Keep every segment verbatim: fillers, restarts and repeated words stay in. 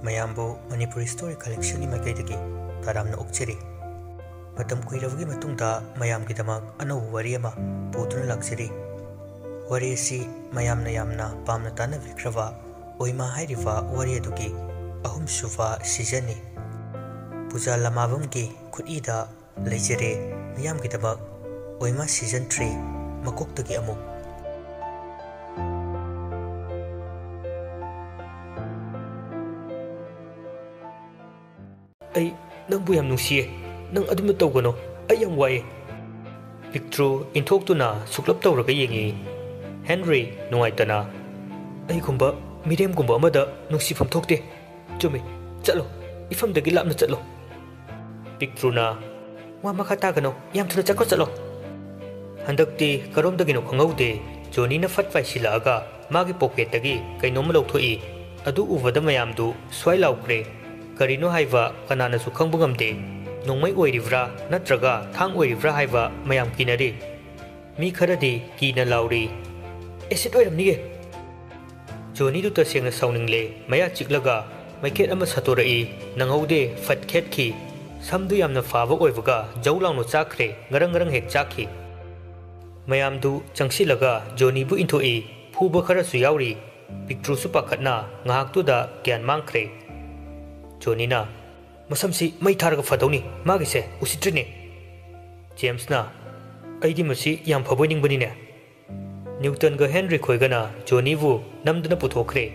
ꯃꯌꯥꯝꯕꯨ ꯃꯅꯤꯄꯨꯔꯤ ꯁ꯭ꯇꯣꯔꯤ ꯀꯂꯦꯛꯁꯟꯒꯤ ꯃꯥꯏꯀꯩꯗꯒꯤ ꯇꯔꯥꯝꯅ ꯑꯣꯛꯆꯔꯤ꯫ ꯃꯇꯝ ꯀꯨꯏꯔꯕꯒꯤ ꯃꯇꯨꯡꯗ ꯃꯌꯥꯝꯒꯤꯗꯃꯛ ꯑꯅꯧꯕ ꯋꯥꯔꯤ ꯑꯃ ꯄꯨꯗꯨꯅ ꯂꯥꯛꯆꯔꯤ꯫ ꯋꯥꯔꯤ ꯑꯁꯤ ꯃꯌꯥꯝꯅ ꯌꯥꯝꯅ ꯄꯥꯝꯅ ꯇꯥꯅꯕꯤꯈ꯭ꯔꯕ ꯑꯣꯏꯃꯥ ꯍꯥꯏꯔꯤꯕ ꯋꯥꯔꯤ ꯑꯗꯨꯒꯤ ꯑꯍꯨꯝꯁꯨꯕ ꯁꯤꯖꯟꯅꯤ꯫ ꯄꯨꯖꯥ ꯂꯃꯥꯕꯝꯒꯤ ꯈꯨꯠꯏꯗ ꯂꯩꯖꯔꯦ ꯃꯤꯌꯥꯝꯒꯤꯗꯃꯛ ꯑꯣꯏꯃꯥ ꯁꯤꯖꯟ ꯊ꯭ꯔꯤ ꯃꯀꯣꯛꯇꯒꯤ ꯑꯃꯨꯛ꯫ ꯑꯩ ꯅꯪꯕꯨ ꯌꯥꯝ ꯅꯨꯡꯁꯤꯌꯦ꯫ ꯅꯪ ꯑꯗꯨꯝꯅ ꯇꯧꯒꯅꯣ꯫ ꯑꯩ ꯌꯥꯝ ꯋꯥꯏꯌꯦ꯫ ꯄꯤꯛꯇ꯭ꯔꯨ ꯏꯟꯊꯣꯛꯇꯨꯅ ꯁꯨꯛꯂꯞ ꯇꯧꯔꯒ ꯌꯦꯡꯉꯤ꯫ ꯍꯦꯟꯔꯤ ꯅꯨꯡꯉꯥꯏꯇꯅ, "ꯑꯩꯒꯨꯝꯕ ꯃꯤꯔꯦꯝꯒꯨꯝꯕ ꯑꯃꯗ ꯅꯨꯡꯁꯤꯐꯝ ꯊꯣꯛꯇꯦ꯫ ꯆꯨꯝꯃꯤ, ꯆꯠꯂꯣ, ꯏꯐꯝꯗꯒꯤ ꯂꯥꯞꯅ ꯆꯠꯂꯣ꯫" ꯄꯤꯛꯇ꯭ꯔꯨꯅ, "ꯋꯥ ꯃꯈꯥ ꯇꯥꯒꯅꯣ, ꯌꯥꯝ ꯊꯨꯅ ꯆꯠꯈ꯭ꯔꯣ, ꯆꯠꯂꯣ꯫" ꯍꯟꯗꯛꯇꯤ ꯀꯔꯣꯝꯗꯒꯤꯅꯣ ꯈꯪꯍꯧꯗꯦ, ꯖꯣꯅꯤꯅ ꯐꯠ ꯄꯥꯏꯁꯤꯜꯂꯛꯑꯒ ꯃꯥꯒꯤ ꯄꯣꯀꯦꯠꯇꯒꯤ ꯀꯩꯅꯣꯝꯃ ꯂꯧꯊꯣꯛꯏ꯫ ꯑꯗꯨ ꯎꯕꯗ ꯃꯌꯥꯝꯗꯨ ꯁ꯭ꯋꯥꯏ ꯂꯥꯎꯈ꯭ꯔꯦ꯫ ꯀꯔꯤꯅꯣ ꯍꯥꯏꯕ ꯀꯅꯥꯅꯁꯨ ꯈꯪꯕ ꯉꯝꯗꯦ꯫ ꯅꯣꯡꯃꯩ ꯑꯣꯏꯔꯤꯕ꯭ꯔꯥ ꯅꯠꯇ꯭ꯔꯒ ꯊꯥꯡ ꯑꯣꯏꯔꯤꯕ꯭ꯔꯥ ꯍꯥꯏꯕ ꯃꯌꯥꯝ ꯀꯤꯅꯔꯤ꯫ ꯃꯤ ꯈꯔꯗꯤ ꯀꯤꯅ ꯂꯥꯎꯔꯤ, "ꯑꯦꯁꯤꯗ ꯑꯣꯏꯔꯝꯅꯤꯌꯦ!" ꯖꯣꯅꯤꯗꯨ ꯇꯁꯦꯡꯅ ꯁꯥꯎꯅꯤꯡꯂꯦ꯫ ꯃꯌꯥ ꯆꯤꯛꯂꯒ ꯃꯩꯈꯦꯠ ꯑꯃ ꯁꯠꯇꯣꯔꯛꯏ꯫ ꯅꯪꯍꯧꯗꯦ, ꯐꯠ ꯈꯦꯠꯈꯤ꯫ ꯁꯝꯗꯨ ꯌꯥꯝꯅ ꯐꯥꯕ ꯑꯣꯏꯕꯒ ꯖꯧ ꯂꯥꯎꯅ ꯆꯥꯛꯈ꯭ꯔꯦ, ꯉꯔꯪ ꯉꯔꯪ ꯍꯦꯛ ꯆꯥꯛꯈꯤ꯫ ꯃꯌꯥꯝꯗꯨ ꯆꯪꯁꯤꯜꯂꯒ ꯖꯣꯅꯤꯕꯨ ꯏꯟꯊꯣꯛꯏ꯫ ꯐꯨꯕ ꯈꯔꯁꯨ ꯌꯥꯎꯔꯤ꯫ ꯄꯤꯛꯇ꯭ꯔꯨꯁꯨ ꯄꯥꯈꯠꯅ ꯉꯥꯏꯍꯥꯛꯇꯨꯗ ꯒ꯭ꯌꯥꯟ ꯃꯥꯡꯈ꯭ꯔꯦ꯫ ꯖꯣꯅꯤꯅ, "ꯃꯁꯝꯁꯤ ꯃꯩ ꯊꯥꯔꯒ ꯐꯗꯧꯅꯤ, ꯃꯥꯒꯤꯁꯦ ꯎꯁꯤꯠꯇ꯭ꯔꯤꯅꯦ꯫" ꯖꯦꯝꯁꯅ, "ꯑꯩꯗꯤ ꯃꯁꯤ ꯌꯥꯝ ꯐꯕꯣꯏ ꯅꯤꯡꯕꯅꯤꯅꯦ꯫" ꯅ꯭ꯌꯨꯇꯟꯒ ꯍꯦꯟꯔꯤ ꯈꯣꯏꯒꯅ ꯖꯣꯅꯤꯕꯨ ꯅꯝꯗꯨꯅ ꯄꯨꯊꯣꯛꯈ꯭ꯔꯦ꯫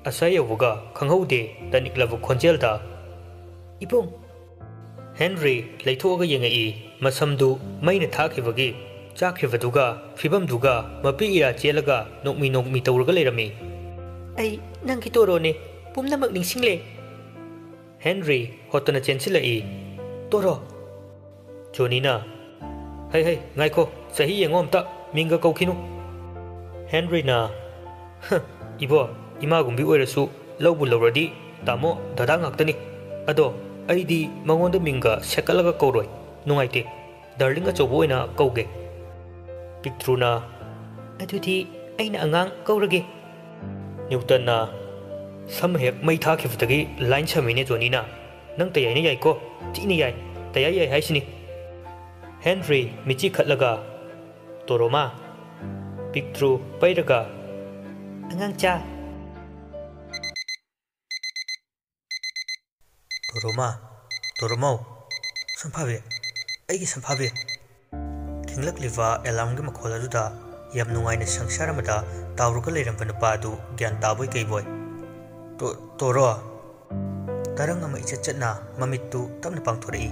ꯑꯁ꯭ꯋꯥꯏ ꯌꯧꯕꯒ ꯈꯪꯍꯧꯗꯦ ꯇꯅꯤꯛꯂꯕ ꯈꯣꯟꯖꯦꯜꯗ, "ꯏꯕꯨꯡ!" ꯍꯦꯟꯔꯤ ꯂꯩꯊꯣꯛꯑꯒ ꯌꯦꯡꯉꯛꯏ꯫ ꯃꯁꯝꯗꯨ ꯃꯩꯅ ꯊꯥꯈꯤꯕꯒꯤ ꯆꯥꯛꯈ꯭ꯔꯤꯕꯗꯨꯒ ꯐꯤꯕꯝꯗꯨꯒ ꯃꯄꯤ ꯏꯔꯥ ꯆꯦꯜꯂꯒ ꯅꯣꯛꯃꯤ ꯅꯣꯛꯃꯤ ꯇꯧꯔꯒ ꯂꯩꯔꯝꯃꯤ꯫ "ꯑꯩ ꯅꯪꯒꯤ ꯇꯣꯔꯣꯅꯦ, ꯄꯨꯝꯅꯃꯛ ꯅꯤꯡꯁꯤꯡꯂꯦ꯫" ꯍꯦꯟꯔꯤ ꯍꯣꯠꯇꯅ ꯆꯦꯟꯁꯤꯜꯂꯛꯏ꯫ "ꯇꯣꯔꯣ!" ꯖꯣꯅꯤꯅ, "ꯍꯩ ꯍꯩ, ꯉꯥꯏꯈꯣ, ꯆꯍꯤ ꯌꯦꯡꯉꯣ ꯑꯝꯇ, ꯃꯤꯡꯒ ꯀꯧꯈꯤꯅꯨ꯫" ꯍꯦꯟꯔꯤꯅ, "ꯍ, ꯏꯕꯣ, ꯏꯃꯥꯒꯨꯝꯕꯤ ꯑꯣꯏꯔꯁꯨ ꯂꯧꯕꯨ ꯂꯧꯔꯗꯤ ꯇꯥꯃꯣ, ꯗꯗꯥ ꯉꯥꯛꯇꯅꯤ꯫ ꯑꯗꯣ ꯑꯩꯗꯤ ꯃꯉꯣꯟꯗ ꯃꯤꯡꯒ ꯁꯦꯠꯀꯠꯂꯒ ꯀꯧꯔꯣꯏ, ꯅꯨꯡꯉꯥꯏꯇꯦ꯫ ꯗꯥꯔꯂꯤꯡ ꯑꯆꯧꯕ ꯑꯣꯏꯅ ꯀꯧꯒꯦ꯫" ꯄꯤꯛꯇ꯭ꯔꯨꯅ, "ꯑꯗꯨꯗꯤ ꯑꯩꯅ ꯑꯉꯥꯡ ꯀꯧꯔꯒꯦ꯫" ꯅ꯭ꯌꯨꯇꯟꯅ, ꯁꯝ ꯍꯦꯛ ꯃꯩ ꯊꯥꯈꯤꯕꯗꯒꯤ ꯂꯥꯏꯟ ꯁꯝꯃꯤꯅꯦ ꯖꯣꯅꯤꯅ꯫ ꯅꯪ ꯇꯌꯥꯏꯅ ꯌꯥꯏꯀꯣ? ꯊꯤꯅ ꯌꯥꯏ꯫ ꯇꯌꯥꯏ ꯌꯥꯏ ꯍꯥꯏꯁꯤꯅꯤ꯫ ꯍꯦꯟꯔꯤ ꯃꯤꯠꯆꯤ ꯈꯠꯂꯒ, "ꯇꯣꯔꯣꯃꯥ?" ꯄꯤꯛꯇ꯭ꯔꯨ ꯄꯩꯔꯒ, "ꯑꯉꯥꯡꯆꯥ!" "ꯇꯣꯔꯣꯃꯥ, ꯇꯣꯔꯣꯃꯥꯎ, ꯁꯝꯐꯥꯕꯤ, ꯑꯩꯒꯤ ꯁꯝꯐꯥꯕꯤ!" ꯈꯤꯡꯂꯛꯂꯤꯕ ꯑꯦꯂꯥꯝꯒꯤ ꯃꯈꯣꯜ ꯑꯗꯨꯗ ꯌꯥꯝ ꯅꯨꯡꯉꯥꯏꯅ ꯁꯪꯁꯥꯔ ꯑꯃꯗ ꯇꯥꯎꯔꯒ ꯂꯩꯔꯝꯕ ꯅꯨꯄꯥ ꯑꯗꯨ ꯒ꯭ꯌꯥꯟ ꯇꯥꯕꯣꯏ ꯀꯩꯕꯣꯏ꯫ "ꯇꯣ-, ꯇꯣꯔꯣ?" ꯇꯔꯪ ꯑꯃ ꯏꯆꯠ ꯆꯠꯅ ꯃꯃꯤꯠꯇꯨ ꯇꯞꯅ ꯄꯥꯡꯊꯣꯔꯛꯏ꯫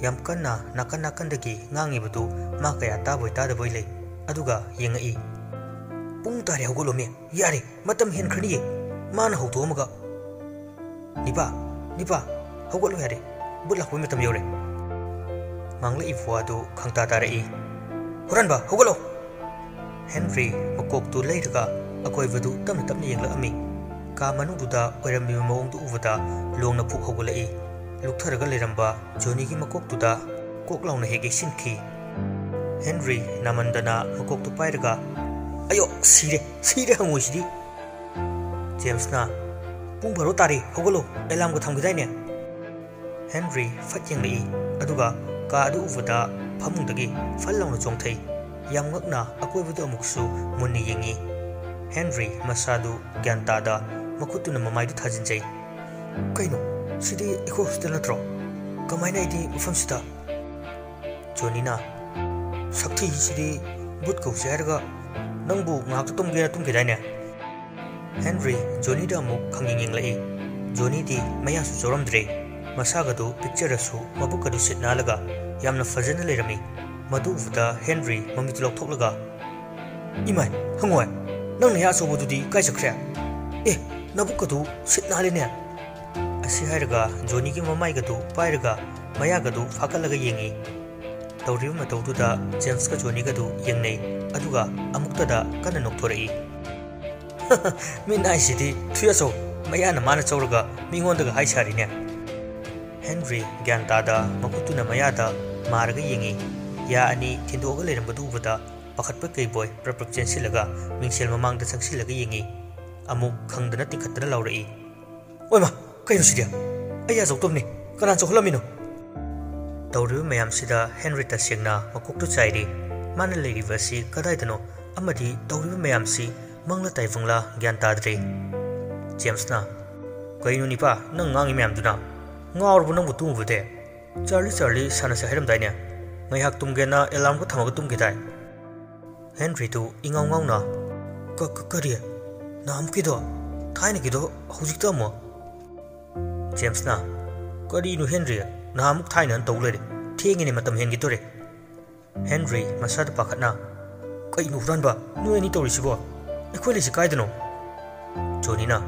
ꯌꯥꯝ ꯀꯟꯅ ꯅꯥꯀꯟ ꯅꯥꯀꯟꯗꯒꯤ ꯉꯥꯡꯉꯤꯕꯗꯨ ꯃꯥ ꯀꯌꯥ ꯇꯥꯕꯣꯏ ꯇꯥꯗꯕꯣꯏ ꯂꯩ꯫ ꯑꯗꯨꯒ ꯌꯦꯡꯉꯛꯏ꯫ "ꯄꯨꯡ ꯇꯥꯔꯦ, ꯍꯧꯒꯠꯂꯣꯃꯤ꯫ ꯌꯥꯔꯦ, ꯃꯇꯝ ꯍꯦꯟꯈ꯭ꯔꯅꯤꯌꯦ꯫ ꯃꯥꯅ ꯍꯧꯗꯣꯛꯑꯝꯃꯒ꯫ ꯅꯤꯄꯥ, ꯅꯤꯄꯥ, ꯍꯧꯒꯠꯂꯣ ꯌꯥꯔꯦ꯫ ꯕꯨꯠ ꯂꯥꯛꯄꯒꯤ ꯃꯇꯝ ꯌꯧꯔꯦ꯫" ꯉꯥꯡꯂꯛꯏꯕ ꯋꯥꯗꯨ ꯈꯪꯇꯥ ꯇꯥꯔꯛꯏ꯫ "ꯍꯨꯔꯥꯟꯕ, ꯍꯧꯒꯠꯂꯣ!" ꯍꯦꯟꯔꯤ ꯃꯀꯣꯛꯇꯨ ꯂꯩꯔꯒ ꯑꯀꯣꯏꯕꯗꯨ ꯇꯞꯅ ꯇꯞꯅ ꯌꯦꯡꯂꯛꯑꯝꯃꯤ꯫ ꯀꯥ ꯃꯅꯨꯡꯗꯨꯗ ꯑꯣꯏꯔꯝꯃꯤꯕ ꯃꯑꯣꯡꯗꯨ ꯎꯕꯗ ꯂꯣꯡꯅ ꯐꯨꯛ ꯍꯧꯒꯠꯂꯛꯏ꯫ ꯂꯨꯞꯊꯔꯒ ꯂꯩꯔꯝꯕ ꯖꯣꯅꯤꯒꯤ ꯃꯀꯣꯛꯇꯨꯗ ꯀꯣꯛ ꯂꯥꯎꯅ ꯍꯦꯛ ꯌꯩꯁꯤꯟꯈꯤ꯫ ꯍꯦꯟꯔꯤ ꯅꯥꯃꯟꯗꯅ ꯃꯀꯣꯛꯇꯨ ꯄꯥꯏꯔꯒ, "ꯑꯌꯣ, ꯁꯤꯔꯦ, ꯁꯤꯔꯦ ꯍꯪꯉꯣꯏꯁꯤꯗꯤ!" ꯖꯦꯝꯁꯅ, "ꯄꯨꯡ ꯕꯥꯔꯣ ꯇꯥꯔꯦ, ꯍꯧꯒꯠꯂꯣ, ꯑꯦꯂꯥꯝꯒ ꯊꯝꯈꯤꯗꯥꯏꯅꯦ?" ꯍꯦꯟꯔꯤ ꯐꯠ ꯌꯦꯡꯂꯛꯏ, ꯑꯗꯨꯒ ꯀꯥ ꯑꯗꯨ ꯎꯕꯗ ꯐꯃꯨꯡꯗꯒꯤ ꯐꯠ ꯂꯥꯎꯅ ꯆꯣꯡꯊꯩ꯫ ꯌꯥꯝ ꯉꯛꯅ ꯑꯀꯣꯏꯕꯗꯨ ꯑꯃꯨꯛꯁꯨ ꯃꯨꯟꯅ ꯌꯦꯡꯉꯤ꯫ ꯍꯦꯟꯔꯤ ꯃꯁꯥꯗꯨ ꯒ꯭ꯌꯥꯟ ꯇꯥꯗ ꯃꯈꯨꯠꯇꯨꯅ ꯃꯃꯥꯏꯗꯨ ꯊꯥꯖꯤꯟꯖꯩ꯫ "ꯀꯩꯅꯣ, ꯁꯤꯗꯤ ꯑꯩꯈꯣꯏ ꯍꯣꯁꯇꯦꯜ ꯅꯠꯇ꯭ꯔꯣ? ꯀꯃꯥꯏꯅ ꯑꯩꯗꯤ ꯃꯐꯝꯁꯤꯗ?" ꯖꯣꯅꯤꯅ, "ꯁꯛꯊꯤꯁꯤꯗꯤ ꯕꯨꯠ ꯀꯧꯁꯦ ꯍꯥꯏꯔꯒ ꯅꯪꯕꯨ ꯉꯥꯏꯍꯥꯛꯇ ꯇꯨꯝꯒꯦꯅ ꯇꯨꯝꯈꯤꯗꯥꯏꯅꯦ?" ꯍꯦꯟꯔꯤ ꯖꯣꯅꯤꯗ ꯑꯃꯨꯛ ꯈꯪꯌꯦꯡ ꯌꯦꯡꯂꯛꯏ꯫ ꯖꯣꯅꯤꯗꯤ ꯃꯌꯥꯁꯨ ꯆꯧꯔꯝꯗ꯭ꯔꯦ꯫ ꯃꯁꯥꯒꯗꯨ ꯄꯤꯛꯆꯔꯁꯨ ꯃꯕꯨꯛꯀꯗꯨ ꯁꯤꯠ ꯅꯥꯜꯂꯒ ꯌꯥꯝꯅ ꯐꯖꯅ ꯂꯩꯔꯝꯃꯤ꯫ ꯃꯗꯨ ꯎꯕꯗ ꯍꯦꯟꯔꯤ ꯃꯃꯤꯠꯇꯨ ꯂꯥꯎꯊꯣꯛꯂꯒ, "ꯏꯃꯥꯏ, ꯍꯪꯉꯣꯏ! ꯅꯪ ꯅꯌꯥ ꯑꯆꯧꯕꯗꯨꯗꯤ ꯀꯥꯏ ꯆꯠꯈ꯭ꯔꯦ? ꯑꯦ, ꯅꯕꯨꯛꯀꯗꯨ ꯁꯤꯠ ꯅꯥꯜꯂꯤꯅꯦ!" ꯑꯁꯤ ꯍꯥꯏꯔꯒ ꯖꯣꯅꯤꯒꯤ ꯃꯃꯥꯏꯒꯗꯨ ꯄꯥꯏꯔꯒ ꯃꯌꯥꯒꯗꯨ ꯐꯥꯒꯠꯂꯒ ꯌꯦꯡꯉꯤ꯫ ꯇꯧꯔꯤꯕ ꯃꯇꯧꯗꯨꯗ ꯖꯦꯝꯁꯀ ꯖꯣꯅꯤꯒꯗꯨ ꯌꯦꯡꯅꯩ, ꯑꯗꯨꯒ ꯑꯃꯨꯛꯇꯗ ꯀꯟꯅ ꯅꯣꯛꯊꯣꯔꯛꯏ꯫ "ꯃꯤꯠ ꯅꯥꯏꯁꯤꯗꯤ ꯊꯨꯏ ꯑꯆꯧ, ꯃꯌꯥꯅ ꯃꯥꯅ ꯆꯧꯔꯒ ꯃꯤꯉꯣꯟꯗꯒ ꯍꯥꯏ ꯁꯥꯔꯤꯅꯦ!" ꯍꯦꯟꯔꯤ ꯒ꯭ꯌꯥꯟ ꯇꯥꯗ ꯃꯈꯨꯠꯇꯨꯅ ꯃꯌꯥꯗ ꯃꯥꯔꯒ ꯌꯦꯡꯉꯤ꯫ ꯌꯥ ꯑꯅꯤ ꯊꯤꯟꯗꯣꯛꯑꯒ ꯂꯩꯔꯝꯕꯗꯨ ꯎꯕꯗ ꯄꯥꯈꯠꯄ ꯀꯩꯕꯣꯏ ꯄ꯭ꯔꯞ ꯄ꯭ꯔꯞ ꯆꯦꯟꯁꯤꯜꯂꯒ ꯃꯤꯡꯁꯦꯜ ꯃꯃꯥꯡꯗ ꯆꯪꯁꯤꯜꯂꯒ ꯌꯦꯡꯉꯤ꯫ ꯑꯃꯨꯛ ꯈꯪꯗꯅ ꯇꯤꯡꯈꯠꯇꯅ ꯂꯥꯎꯔꯛꯏ꯫ "ꯑꯣꯏꯃ, ꯀꯩꯅꯣ ꯁꯤꯗꯤ? ꯑꯩ ꯌꯥꯖꯧꯗꯕꯅꯤ꯫ ꯀꯅꯥꯅ ꯆꯧꯍꯜꯂꯝꯃꯤꯅꯣ?" ꯇꯧꯔꯤꯕ ꯃꯌꯥꯝꯁꯤꯗ ꯍꯦꯟꯔꯤ ꯇꯁꯦꯡꯅ ꯃꯀꯣꯛꯇꯨ ꯆꯥꯏꯔꯤ꯫ ꯃꯥꯅ ꯂꯩꯔꯤꯕ ꯑꯁꯤ ꯀꯗꯥꯏꯗꯅꯣ ꯑꯃꯗꯤ ꯇꯧꯔꯤꯕ ꯃꯌꯥꯝꯁꯤ ꯃꯪꯂ ꯇꯥꯏꯕꯪꯂ ꯒ꯭ꯌꯥꯟ ꯇꯥꯗ꯭ꯔꯦ꯫ ꯖꯦꯝꯁꯅ, "ꯀꯩꯅꯣ ꯅꯤꯄꯥ, ꯅꯪ ꯉꯥꯡꯉꯤ ꯃꯌꯥꯝꯗꯨꯅ? ꯉꯥꯎꯔꯕꯣ ꯅꯪꯕꯨ ꯇꯨꯝꯃꯨꯕꯗꯤ? ꯆꯥꯔꯂꯤ ꯆꯥꯔꯂꯤ ꯁꯥꯟꯅꯁꯦ ꯍꯥꯏꯔꯝꯗꯥꯏꯅꯦ? ꯉꯥꯏꯍꯥꯛ ꯇꯨꯝꯒꯦꯅ ꯑꯦꯂꯥꯔꯝꯒ ꯊꯝꯃꯒ ꯇꯨꯝꯈꯤꯗꯥꯏ?" ꯍꯦꯟꯔꯤꯗꯨ ꯏꯉꯥꯎ ꯉꯥꯎꯅ, "ꯀ-, ꯀ-, ꯀꯔꯤ? ꯅꯍꯥꯟꯃꯨꯛꯀꯤꯗꯣ? ꯊꯥꯏꯅꯒꯤꯗꯣ ꯍꯧꯖꯤꯛꯇ ꯑꯃꯨꯛ?" ꯖꯦꯝꯁꯅ, "ꯀꯔꯤꯅꯣ ꯍꯦꯟꯔꯤ? ꯅꯍꯥꯟꯃꯨꯛ ꯊꯥꯏꯅꯅ ꯇꯧ ꯂꯩꯔꯦ꯫ ꯊꯦꯡꯉꯦꯅꯦ, ꯃꯇꯝ ꯍꯦꯟꯒꯦ ꯇꯧꯔꯦ꯫" ꯍꯦꯟꯔꯤ ꯃꯁꯥꯗ ꯄꯥꯈꯠꯅ, "ꯀꯩꯅꯣ ꯍꯨꯔꯥꯟꯕ? ꯅꯣꯏ ꯑꯅꯤ ꯇꯧꯔꯤꯁꯤꯕꯣ? ꯑꯩꯈꯣꯏ ꯂꯩꯁꯤ ꯀꯥꯏꯗꯅꯣ?" ꯖꯣꯅꯤꯅ,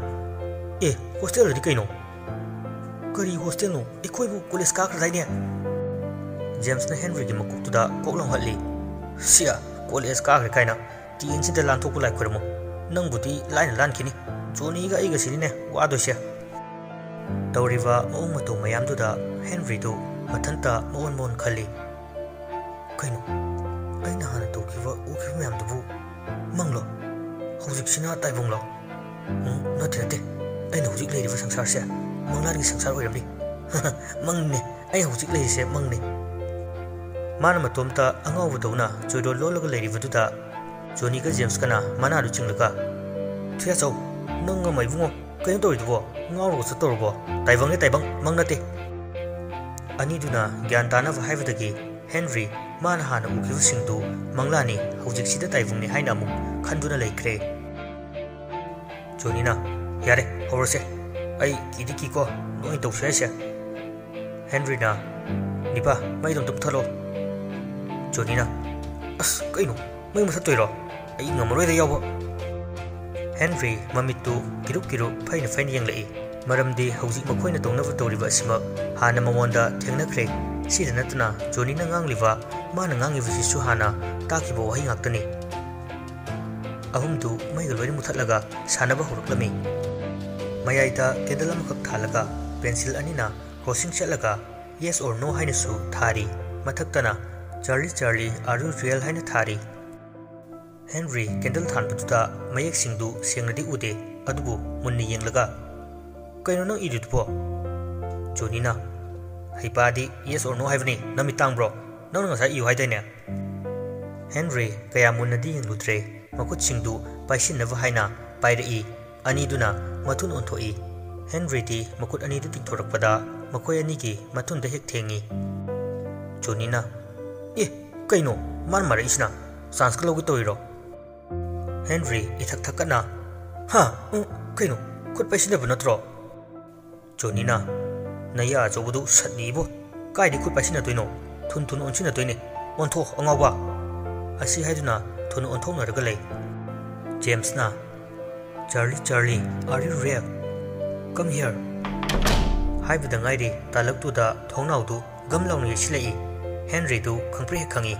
"ꯑꯦ, ꯍꯣꯁꯇꯦꯜꯗꯗꯤ ꯀꯩꯅꯣ?" "ꯀꯔꯤ ꯍꯣꯁꯇꯦꯜꯅꯣ? ꯑꯩꯈꯣꯏꯕꯨ ꯀꯣꯂꯦꯖ ꯀꯥꯈ꯭ꯔꯗꯥꯏꯅꯦ?" ꯖꯦꯝꯁꯅ ꯍꯦꯟꯔꯤꯒꯤ ꯃꯀꯣꯛꯇꯨꯗ ꯀꯣꯛ ꯂꯥꯎꯍꯠꯂꯤ꯫ "ꯁꯤꯌꯥ, ꯀꯣꯂꯦꯖ ꯀꯥꯈ꯭ꯔꯦ ꯀꯥꯏꯅ꯫ ꯇꯦꯟꯁꯤꯗ ꯂꯥꯟꯊꯣꯛꯄ ꯂꯥꯏ ꯈꯣꯏꯔꯝꯃꯣ꯫ ꯅꯪꯕꯨꯗꯤ ꯂꯥꯏꯅ ꯂꯥꯟꯈꯤꯅꯤ꯫ ꯖꯣꯅꯤꯒ ꯑꯩꯒꯁꯤꯅꯤꯅꯦ ꯋꯥꯗꯣꯏꯁꯦ꯫" ꯇꯧꯔꯤꯕ ꯃꯑꯣꯡ ꯃꯇꯧ ꯃꯌꯥꯝꯗꯨꯗ ꯍꯦꯟꯔꯤꯗꯨ ꯃꯊꯟꯇ ꯃꯑꯣꯟ ꯃꯑꯣꯟ ꯈꯜꯂꯤ꯫ "ꯀꯩꯅꯣ? ꯑꯩꯅ ꯍꯥꯟꯅ ꯇꯧꯈꯤꯕ, ꯎꯈꯤꯕ ꯃꯌꯥꯝꯗꯨꯕꯨ ꯃꯪꯂꯣ? ꯍꯧꯖꯤꯛꯁꯤꯅ ꯇꯥꯏꯕꯪꯂꯣ? ꯎꯝ, ꯅꯠꯇꯦ, ꯅꯠꯇꯦ꯫ ꯑꯩꯅ ꯍꯧꯖꯤꯛ ꯂꯩꯔꯤꯕ ꯁꯪꯁꯥꯔꯁꯦ ꯃꯪꯂꯥꯟꯒꯤ ꯁꯪꯁꯥꯔ ꯑꯣꯏꯔꯝꯅꯤ꯫ ꯃꯪꯅꯦ꯫ ꯑꯩ ꯍꯧꯖꯤꯛ ꯂꯩꯔꯤꯁꯦ ꯃꯪꯅꯦ꯫" ꯃꯥꯅ ꯃꯇꯣꯝꯇ ꯑꯉꯥꯎꯕꯗꯧꯅ ꯆꯣꯏꯔꯣꯜ ꯂꯣꯜꯂꯒ ꯂꯩꯔꯤꯕꯗꯨꯗ ꯖꯣꯅꯤꯒ ꯖꯦꯝꯁꯀꯅ ꯃꯅꯥꯗꯨ ꯆꯤꯡꯂꯒ, "ꯊꯨꯌꯥꯆꯧ, ꯅꯪ ꯑꯃ ꯏꯕꯨꯡꯉꯣ, ꯀꯩꯅꯣ ꯇꯧꯔꯤꯗꯨꯕꯣ? ꯉꯥꯎꯔꯒ ꯆꯠꯇꯧꯔꯕꯣ? ꯇꯥꯏꯕꯪꯅꯦ ꯇꯥꯏꯕꯪ, ꯃꯪ ꯅꯠꯇꯦ꯫" ꯑꯅꯤꯗꯨꯅ ꯒ꯭ꯌꯥꯟ ꯇꯥꯅꯕ ꯍꯥꯏꯕꯗꯒꯤ ꯍꯦꯟꯔꯤ ꯃꯥꯅ ꯍꯥꯟꯅ ꯎꯈꯤꯕꯁꯤꯡꯗꯨ ꯃꯪꯂꯥꯅꯤ, ꯍꯧꯖꯤꯛꯁꯤꯗ ꯇꯥꯏꯕꯪꯅꯤ ꯍꯥꯏꯅ ꯑꯃꯨꯛ ꯈꯟꯗꯨꯅ ꯂꯩꯈ꯭ꯔꯦ꯫ ꯖꯣꯅꯤꯅ, "ꯌꯥꯔꯦ, ꯍꯧꯔꯁꯦ꯫ ꯑꯩ ꯀꯤꯗꯤ ꯀꯤꯀꯣ, ꯅꯣꯏ ꯇꯧꯁꯦ ꯍꯥꯏꯁꯦ꯫" ꯍꯦꯟꯔꯤꯅ, "ꯅꯤꯄꯥ, ꯃꯩꯗꯣ ꯑꯝꯇ ꯃꯨꯊꯠꯂꯣ꯫" ꯖꯣꯅꯤꯅ, "ꯑꯁ, ꯀꯩꯅꯣ? ꯃꯩ ꯃꯨꯊꯠꯇꯣꯏꯔꯣ? ꯑꯩ ꯉꯝꯃꯔꯣꯏꯗ ꯌꯥꯎꯕ꯫" ꯍꯦꯟꯔꯤ ꯃꯃꯤꯠꯇꯨ ꯀꯤꯔꯨꯞ ꯀꯤꯔꯨꯞ ꯐꯩꯅ ꯐꯩꯅ ꯌꯦꯡꯂꯛꯏ꯫ ꯃꯔꯝꯗꯤ ꯍꯧꯖꯤꯛ ꯃꯈꯣꯏꯅ ꯇꯧꯅꯕ ꯇꯧꯔꯤꯕ ꯑꯁꯤꯃꯛ ꯍꯥꯟꯅ ꯃꯉꯣꯟꯗ ꯊꯦꯡꯅꯈ꯭ꯔꯦ꯫ ꯁꯤꯗ ꯅꯠꯇꯅ ꯖꯣꯅꯤꯅ ꯉꯥꯡꯂꯤꯕ, ꯃꯥꯅ ꯉꯥꯡꯉꯤꯕꯁꯤꯁꯨ ꯍꯥꯟꯅ ꯇꯥꯈꯤꯕ ꯋꯥꯍꯩ ꯉꯥꯛꯇꯅꯤ꯫ ꯑꯍꯨꯝꯗꯨ ꯃꯩꯒ ꯂꯣꯏꯅ ꯃꯨꯊꯠꯂꯒ ꯁꯥꯟꯅꯕ ꯍꯧꯔꯛꯂꯝꯃꯤ꯫ ꯃꯌꯥꯏꯗ ꯀꯦꯟꯗꯜ ꯑꯃꯈꯛ ꯊꯥꯜꯂꯒ ꯄꯦꯟꯁꯤꯜ ꯑꯅꯤꯅ ꯀ꯭ꯔꯣꯁꯤꯡ ꯆꯠꯂꯒ Yes or No ꯍꯥꯏꯅꯁꯨ ꯊꯥꯔꯤ꯫ ꯃꯊꯛꯇꯅ Charlie Charlie, are you real ꯍꯥꯏꯅ ꯊꯥꯔꯤ꯫ ꯍꯦꯟꯔꯤ ꯀꯦꯟꯗꯜ ꯊꯥꯟꯕꯗꯨꯗ ꯃꯌꯦꯛꯁꯤꯡꯗꯨ ꯁꯦꯡꯅꯗꯤ ꯎꯗꯦ꯫ ꯑꯗꯨꯕꯨ ꯃꯨꯟꯅ ꯌꯦꯡꯂꯒ, "ꯀꯩꯅꯣ ꯅꯪ ꯏꯔꯤꯗꯨꯕꯣ?" ꯖꯣꯅꯤꯅ, "ꯍꯩꯄꯥꯗꯤ yes or no ꯍꯥꯏꯕꯅꯤ, ꯅꯃꯤꯠ ꯇꯥꯡꯕ꯭ꯔꯣ? ꯅꯪꯅ ꯉꯁꯥꯏ ꯏꯌꯨ ꯍꯥꯏꯗꯥꯏꯅꯦ?" ꯍꯦꯟꯔꯤ ꯀꯌꯥ ꯃꯨꯟꯅꯗꯤ ꯌꯦꯡꯂꯨꯗ꯭ꯔꯦ꯫ ꯃꯈꯨꯠꯁꯤꯡꯗꯨ ꯄꯥꯏꯁꯤꯟꯅꯕ ꯍꯥꯏꯅ ꯄꯥꯏꯔꯛꯏ꯫ ꯑꯅꯤꯗꯨꯅ ꯃꯊꯨꯟ ꯑꯣꯟꯊꯣꯛꯏ꯫ ꯍꯦꯟꯔꯤꯗꯤ ꯃꯈꯨꯠ ꯑꯅꯤꯗꯨ ꯇꯤꯡꯊꯣꯔꯛꯄꯗ ꯃꯈꯣꯏ ꯑꯅꯤꯒꯤ ꯃꯊꯨꯟꯗ ꯍꯦꯛ ꯊꯦꯡꯉꯤ꯫ ꯖꯣꯅꯤꯅ, "ꯑꯦ, ꯀꯩꯅꯣ ꯃꯥꯅ ꯃꯥꯔꯛꯏꯁꯤꯅ? ꯆꯥꯟꯁꯀ ꯂꯧꯒꯦ ꯇꯧꯔꯤꯔꯣ?" ꯍꯦꯟꯔꯤ ꯏꯊꯛ ꯊꯛꯀꯠꯅ, "ꯍꯥ? ꯎꯝ, ꯀꯩꯅꯣ? ꯈꯨꯠ ꯄꯥꯏꯁꯤꯟꯅꯕ ꯅꯠꯇ꯭ꯔꯣ?" ꯖꯣꯅꯤꯅ, "ꯅꯌꯥ ꯑꯆꯧꯕꯗꯨ ꯁꯠꯅꯤꯕꯣ꯫ ꯀꯥꯏꯗꯩ ꯈꯨꯠ ꯄꯥꯏꯁꯤꯟꯅꯗꯣꯏꯅꯣ? ꯊꯨꯟ ꯊꯨꯟ ꯑꯣꯟꯁꯤꯟꯅꯗꯣꯏꯅꯦ꯫ ꯑꯣꯟꯊꯣꯛ, ꯑꯉꯥꯎꯕ!" ꯑꯁꯤ ꯍꯥꯏꯗꯨꯅ ꯊꯨꯅ ꯑꯣꯟꯊꯣꯛꯅꯔꯒ ꯂꯩ꯫ ꯖꯦꯝꯁꯅ, "Charlie, Charlie, are you real? Come here!" ꯍꯥꯏꯕꯗ ꯉꯥꯏꯔꯤ ꯇꯥꯂꯛꯇꯨꯗ ꯊꯣꯡꯅꯥꯎꯗꯨ ꯒꯝ ꯂꯥꯎꯅ ꯌꯩꯁꯤꯜꯂꯛꯏ꯫ ꯍꯦꯟꯔꯤꯗꯨ ꯈꯪꯄ꯭ꯔꯦꯛ ꯍꯦꯛ ꯈꯪꯏ꯫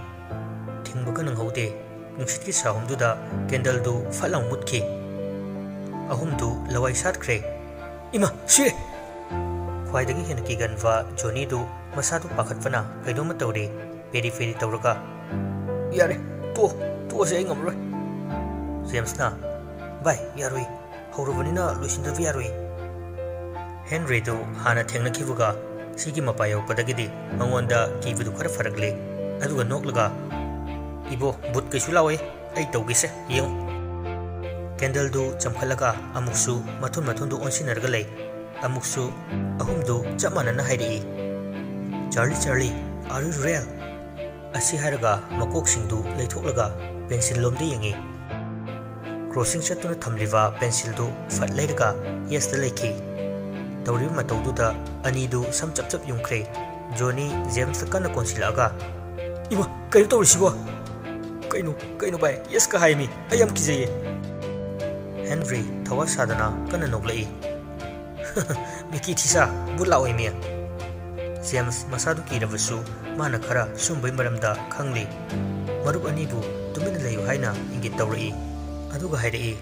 ꯊꯤꯡꯕꯒ ꯅꯪꯍꯧꯗꯦ꯫ ꯅꯨꯡꯁꯤꯠꯀꯤ ꯁꯥꯍꯨꯝꯗꯨꯗ ꯀꯦꯟꯗꯜꯗꯨ ꯐꯠ ꯂꯥꯎ ꯃꯨꯠꯈꯤ꯫ ꯑꯍꯨꯝꯗꯨ ꯂꯋꯥꯏ ꯁꯥꯠꯈ꯭ꯔꯦ꯫ "ꯏꯃꯥ, ꯁꯤꯔꯦ!" ꯈ꯭ꯋꯥꯏꯗꯒꯤ ꯍꯦꯟꯅ ꯀꯤꯒꯟꯕ ꯖꯣꯅꯤꯗꯨ ꯃꯁꯥꯗꯨ ꯄꯥꯈꯠꯄꯅ ꯀꯩꯅꯣꯝꯃ ꯇꯧꯔꯦ꯫ ꯄꯦꯔꯤ ꯄꯦꯔꯤ ꯇꯧꯔꯒ, "ꯌꯥꯔꯦ, ꯇꯣꯛꯑꯣ, ꯇꯣꯛꯑꯁꯦ, ꯑꯩ ꯉꯝꯃꯔꯣꯏ꯫" ꯖꯦꯝꯁꯅ, "ꯚꯥꯏ, ꯌꯥꯔꯣꯏ, ꯍꯧꯔꯕꯅꯤꯅ ꯂꯣꯏꯁꯤꯟꯗꯕ ꯌꯥꯔꯣꯏ꯫" ꯍꯦꯟꯔꯤꯗꯨ ꯍꯥꯟꯅ ꯊꯦꯡꯅꯈꯤꯕꯒ ꯁꯤꯒꯤ ꯃꯄꯥ ꯌꯧꯔꯛꯄꯗꯒꯤꯗꯤ ꯃꯉꯣꯟꯗ ꯀꯤꯕꯗꯨ ꯈꯔ ꯐꯔꯛꯂꯦ꯫ ꯑꯗꯨꯒ ꯅꯣꯛꯂꯒ, "ꯏꯕꯣ, ꯚꯨꯠ ꯀꯩꯁꯨ ꯂꯥꯛꯑꯣꯏ, ꯑꯩ ꯇꯧꯒꯦꯁꯦ, ꯌꯦꯡꯉꯨ꯫" ꯀꯦꯟꯗꯜꯗꯨ ꯆꯪꯈꯠꯂꯒ ꯑꯃꯨꯛꯁꯨ ꯃꯊꯨꯟ ꯃꯊꯨꯟꯗꯨ ꯑꯣꯟꯁꯤꯟꯅꯔꯒ ꯂꯩ꯫ ꯑꯃꯨꯛꯁꯨ ꯑꯍꯨꯝꯗꯨ ꯆꯞ ꯃꯥꯟꯅꯅ ꯍꯥꯏꯔꯛꯏ, "Charlie, Charlie, are you real?" ꯑꯁꯤ ꯍꯥꯏꯔꯒ ꯃꯀꯣꯛꯁꯤꯡꯗꯨ ꯂꯩꯊꯣꯛꯂꯒ ꯄꯦꯟꯁꯤꯜ ꯂꯣꯝꯗ ꯌꯦꯡꯉꯤ꯫ ꯀ꯭ꯔꯣꯁꯤꯡ ꯆꯠꯇꯨꯅ ꯊꯝꯂꯤꯕ ꯄꯦꯟꯁꯤꯜꯗꯨ ꯐꯠ ꯂꯩꯔꯒ ꯌꯦꯁꯇ ꯂꯩꯈꯤ꯫ ꯇꯧꯔꯤꯕ ꯃꯇꯧꯗꯨꯗ ꯑꯅꯤꯗꯨ ꯁꯝ ꯆꯞ ꯆꯞ ꯌꯨꯡꯈ꯭ꯔꯦ꯫ ꯖꯣꯅꯤ ꯖꯦꯝꯁꯇ ꯀꯟꯅ ꯀꯣꯟꯁꯤꯜꯂꯛꯑꯒ, "ꯏꯃꯥ, ꯀꯩꯅꯣ ꯇꯧꯔꯤꯁꯤꯕꯣ? ꯀꯩꯅꯣ, ꯀꯩꯅꯣ ꯚꯥꯏ, ꯌꯦꯁꯀ ꯍꯥꯏꯃꯤ, ꯑꯩ ꯌꯥꯝ ꯀꯤꯖꯩꯌꯦ꯫" ꯍꯦꯟꯔꯤ ꯊꯋꯥ ꯁꯥꯗꯅ ꯀꯟꯅ ꯅꯣꯛꯂꯛꯏ꯫ "ꯃꯤꯀꯤ ꯊꯤꯁꯥ, ꯕꯨꯠ ꯂꯥꯛꯑꯣꯏꯃꯤ꯫" ꯖꯦꯝꯁ ꯃꯁꯥꯗꯨ ꯀꯤꯔꯕꯁꯨ ꯃꯥꯅ ꯈꯔ ꯁꯨꯝꯕꯩ ꯃꯔꯝꯗ ꯈꯪꯂꯤ꯫ ꯃꯔꯨꯞ ꯑꯅꯤꯕꯨ ꯇꯨꯃꯤꯟꯅ ꯂꯩꯌꯨ ꯍꯥꯏꯅ ꯏꯪꯒꯤꯠ ꯇꯧꯔꯛꯏ꯫ ꯑꯗꯨꯒ ꯍꯥꯏꯔꯛꯏ,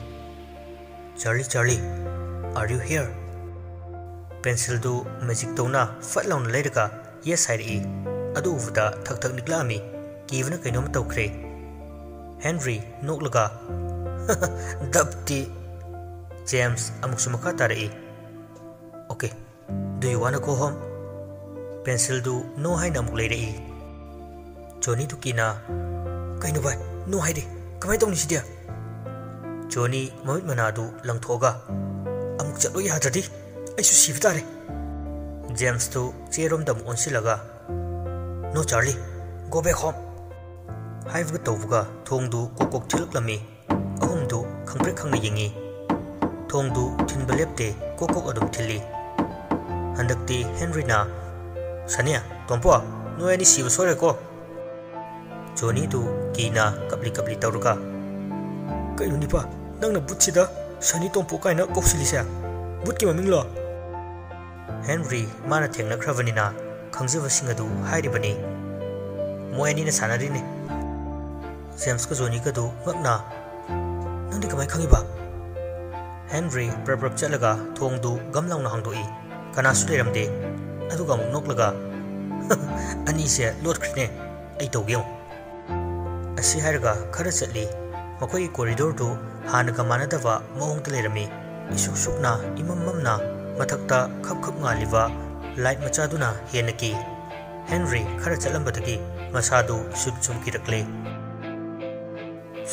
"Charlie, Charlie, are you here?" ꯄꯦꯟꯁꯤꯜꯗꯨ ꯃꯦꯖꯤꯛ ꯇꯧꯅ ꯐꯠ ꯂꯥꯎꯅ ꯂꯩꯔꯒ ꯌꯦꯁ ꯍꯥꯏꯔꯛꯏ꯫ ꯑꯗꯨ ꯎꯕꯗ ꯊꯛ ꯊꯛ ꯅꯤꯛꯂꯛꯑꯝꯃꯤ꯫ ꯀꯤꯕꯅ ꯀꯩꯅꯣꯝ ꯇꯧꯈ꯭ꯔꯦ꯫ ꯍꯦꯟꯔꯤ ꯅꯣꯛꯂꯒ, "ꯗꯞꯇꯤ!" ꯖꯦꯝꯁ ꯑꯃꯨꯛꯁꯨ ꯃꯈꯥ ꯇꯥꯔꯛꯏ, "Okay, do you wanna go home?" ꯄꯦꯟꯁꯤꯜꯗꯨ "No" ꯍꯥꯏꯅ ꯑꯃꯨꯛ ꯂꯩꯔꯛꯏ꯫ ꯖꯣꯅꯤꯗꯨ ꯀꯤꯅ, "ꯀꯩꯅꯣ ꯚꯥꯏ, no ꯍꯥꯏꯔꯤ, ꯀꯃꯥꯏꯅ ꯇꯧꯅꯤ ꯁꯤꯗꯤ?" ꯖꯣꯅꯤ ꯃꯃꯤꯠ ꯃꯅꯥꯗꯨ ꯂꯪꯊꯣꯛꯑꯒ, "ꯑꯃꯨꯛ ꯆꯠꯂꯣ ꯌꯥꯗ꯭ꯔꯗꯤ ꯑꯩꯁꯨ ꯁꯤꯕ ꯇꯥꯔꯦ!" ꯖꯦꯝꯁꯇꯨ ꯆꯦꯔꯣꯝꯗ ꯑꯃꯨꯛ ꯑꯣꯟꯁꯤꯜꯂꯒ, "No Charlie, go back home!" ꯍꯥꯏꯕꯒ ꯇꯧꯕꯒ ꯊꯣꯡꯗꯨ ꯀꯣꯛ ꯀꯣꯛ ꯊꯤꯜꯂꯛꯂꯝꯃꯤ꯫ ꯑꯍꯨꯝꯗꯨ ꯈꯪꯄ꯭ꯔꯦꯛ ꯈꯪꯅ ꯌꯦꯡꯉꯤ꯫ ꯊꯣꯡꯗꯨ ꯊꯤꯟꯕ ꯂꯦꯞꯇꯦ, ꯀꯣꯛ ꯀꯣꯛ ꯑꯗꯨꯝ ꯊꯤꯜꯂꯤ꯫ ꯍꯟꯗꯛꯇꯤ ꯍꯦꯟꯔꯤꯅ, "ꯁꯅꯤ, ꯇꯣꯝꯄꯣ, ꯅꯣꯏ ꯑꯅꯤ ꯁꯤꯕ ꯁꯣꯏꯔꯦꯀꯣ!" ꯖꯣꯅꯤꯗꯨ ꯀꯤꯅ ꯀꯞꯂꯤ ꯀꯞꯂꯤ ꯇꯧꯔꯒ, "ꯀꯩꯅꯣ ꯅꯤꯄꯥ, ꯅꯪꯅ ꯕꯨꯠꯁꯤꯗ ꯁꯅꯤ, ꯇꯣꯝꯄꯣ ꯀꯥꯏꯅ ꯀꯧꯁꯤꯜꯂꯤꯁꯦ? ꯕꯨꯠꯀꯤ ꯃꯃꯤꯡꯂꯣ?" ꯍꯦꯟꯔꯤ ꯃꯥꯅ ꯊꯦꯡꯅꯈ꯭ꯔꯕꯅꯤꯅ ꯈꯪꯖꯕꯁꯤꯡ ꯑꯗꯨ ꯍꯥꯏꯔꯤꯕꯅꯤ꯫ "ꯃꯣꯏ ꯑꯅꯤꯅ ꯁꯥꯟꯅꯔꯤꯅꯦ꯫" ꯖꯦꯝꯁꯀ ꯖꯣꯅꯤꯒꯗꯨ ꯉꯛꯅ, "ꯅꯪꯗꯤ ꯀꯃꯥꯏ ꯈꯪꯉꯤꯕ?" ꯍꯦꯟꯔꯤ ꯄ꯭ꯔꯞ ꯄ꯭ꯔꯞ ꯆꯠꯂꯒ ꯊꯣꯡꯗꯨ ꯒꯝ ꯂꯥꯎꯅ ꯍꯥꯡꯗꯣꯛꯏ꯫ ꯀꯅꯥꯁꯨ ꯂꯩꯔꯝꯗꯦ꯫ ꯑꯗꯨꯒ ꯑꯃꯨꯛ ꯅꯣꯛꯂꯒ, "ꯑꯅꯤꯁꯦ ꯂꯣꯠꯈ꯭ꯔꯦꯅꯦ, ꯑꯩ ꯇꯧꯒꯦ ꯌꯦꯡꯉꯨ꯫" ꯑꯁꯤ ꯍꯥꯏꯔꯒ ꯈꯔ ꯆꯠꯂꯤ꯫ ꯃꯈꯣꯏꯒꯤ ꯀꯣꯔꯤꯗꯣꯔꯗꯨ ꯍꯥꯟꯅꯒ ꯃꯥꯟꯅꯗꯕ ꯃꯑꯣꯡꯗ ꯂꯩꯔꯝꯃꯤ꯫ ꯏꯁꯨꯛ ꯁꯨꯛꯅ, ꯏꯃꯝ ꯃꯝꯅ, ꯃꯊꯛꯇ ꯈꯞ ꯈꯞ ꯉꯥꯜꯂꯤꯕ ꯂꯥꯏꯠ ꯃꯆꯥꯗꯨꯅ ꯍꯦꯟꯅ ꯀꯤ꯫ ꯍꯦꯟꯔꯤ ꯈꯔ ꯆꯠꯂꯝꯕꯗꯒꯤ ꯃꯁꯥꯗꯨ ꯁꯨꯝ ꯁꯨꯝ ꯀꯤꯔꯛꯂꯦ꯫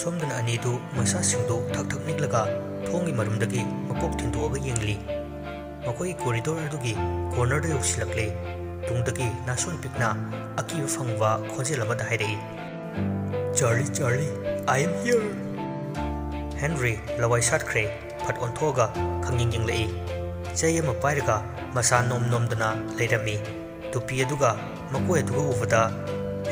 ꯁꯣꯝꯗꯅ ꯑꯅꯤꯗꯨ ꯃꯁꯥꯁꯤꯡꯗꯨ ꯊꯛ ꯊꯛ ꯅꯤꯛꯂꯒ ꯊꯣꯡꯒꯤ ꯃꯔꯨꯝꯗꯒꯤ ꯃꯀꯣꯛ ꯊꯤꯟꯗꯣꯛꯑꯒ ꯌꯦꯡꯂꯤ꯫ ꯃꯈꯣꯏꯒꯤ ꯀꯣꯔꯤꯗꯣꯔ ꯑꯗꯨꯒꯤ ꯀꯣꯔꯅꯔꯗ ꯌꯧꯁꯤꯜꯂꯛꯂꯦ꯫ ꯇꯨꯡꯗꯒꯤ ꯅꯥꯁꯣꯟ ꯄꯤꯛꯅ ꯑꯀꯤꯕ ꯐꯪꯕ ꯈꯣꯟꯖꯦꯜ ꯑꯃꯗ ꯍꯥꯏꯔꯛꯏ, "Charlie, Charlie, I am here!" Henry ꯂꯋꯥꯏ ꯁꯥꯠꯈ꯭ꯔꯦ꯫ ꯐꯠ ꯑꯣꯟꯊꯣꯛꯑꯒ ꯈꯪꯌꯦꯡ ꯌꯦꯡꯂꯛꯏ꯫ ꯆꯩ ꯑꯃ ꯄꯥꯏꯔꯒ ꯃꯁꯥ ꯅꯣꯝ ꯅꯣꯝꯗꯅ ꯂꯩꯔꯝꯃꯤ꯫ ꯇꯨꯄꯤ ꯑꯗꯨꯒ ꯃꯀꯣꯏ ꯑꯗꯨꯒ ꯎꯕꯗ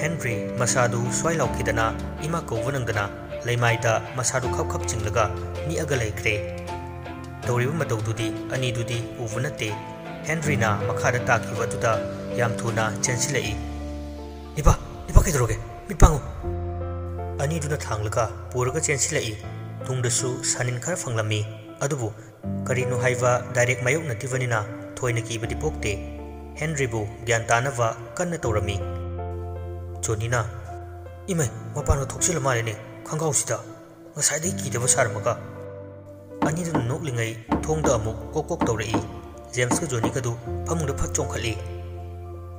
ꯍꯦꯟꯔꯤ ꯃꯁꯥꯗꯨ ꯁ꯭ꯋꯥꯏ ꯂꯥꯎꯈꯤꯗꯅ ꯏꯃꯥ ꯀꯧꯕ ꯅꯪꯗꯅ ꯂꯩꯃꯥꯏꯗ ꯃꯁꯥꯗꯨ ꯈꯞ ꯈꯞ ꯆꯤꯡꯂꯒ ꯅꯤꯛꯑꯒ ꯂꯩꯈ꯭ꯔꯦ꯫ ꯇꯧꯔꯤꯕ ꯃꯇꯧꯗꯨꯗꯤ ꯑꯅꯤꯗꯨꯗꯤ ꯎꯕ ꯅꯠꯇꯦ꯫ ꯍꯦꯟꯔꯤꯅ ꯃꯈꯥꯗ ꯇꯥꯈꯤꯕ ꯑꯗꯨꯗ ꯌꯥꯝ ꯊꯨꯅ ꯆꯦꯟꯁꯤꯜꯂꯛꯏ꯫ "ꯏꯄꯥ, ꯏꯄꯥ, ꯀꯩꯗꯧꯔꯒꯦ? ꯃꯤꯠ ꯄꯥꯡꯉꯨ!" ꯑꯅꯤꯗꯨꯅ ꯊꯥꯡꯂꯒ ꯄꯨꯔꯒ ꯆꯦꯟꯁꯤꯜꯂꯛꯏ꯫ ꯇꯨꯡꯗꯁꯨ ꯁꯥꯅꯤꯟ ꯈꯔ ꯐꯪꯂꯝꯃꯤ꯫ ꯑꯗꯨꯕꯨ ꯀꯔꯤꯅꯣ ꯍꯥꯏꯕ ꯗꯥꯏꯔꯦꯛ ꯃꯥꯌꯣꯛꯅꯗ꯭ꯔꯤꯕꯅꯤꯅ ꯊꯣꯏꯅ ꯀꯤꯕꯗꯤ ꯄꯣꯛꯇꯦ꯫ ꯍꯦꯟꯔꯤꯕꯨ ꯒ꯭ꯌꯥꯟ ꯇꯥꯅꯕ ꯀꯟꯅ ꯇꯧꯔꯝꯃꯤ꯫ ꯖꯣꯅꯤꯅ, "ꯏꯃꯩ, ꯃꯄꯥꯟꯗ ꯊꯣꯛꯆꯤꯜꯂ ꯃꯥꯜꯂꯦꯅꯦ, ꯈꯪꯒꯥꯎꯁꯤꯗ꯫ ꯉꯁꯥꯏꯗꯒꯤ ꯀꯤꯗꯕ ꯁꯥꯔꯝꯃꯒ꯫" ꯑꯅꯤꯗꯨꯅ ꯅꯣꯛꯂꯤꯉꯩ ꯊꯣꯡꯗ ꯑꯃꯨꯛ ꯀꯣꯛ ꯀꯣꯛ ꯇꯧꯔꯛꯏ꯫ ꯖꯦꯝꯁꯀ ꯖꯣꯅꯤꯒꯗꯨ ꯐꯃꯨꯡꯗ ꯐꯠ ꯆꯣꯡꯈꯠꯂꯤ꯫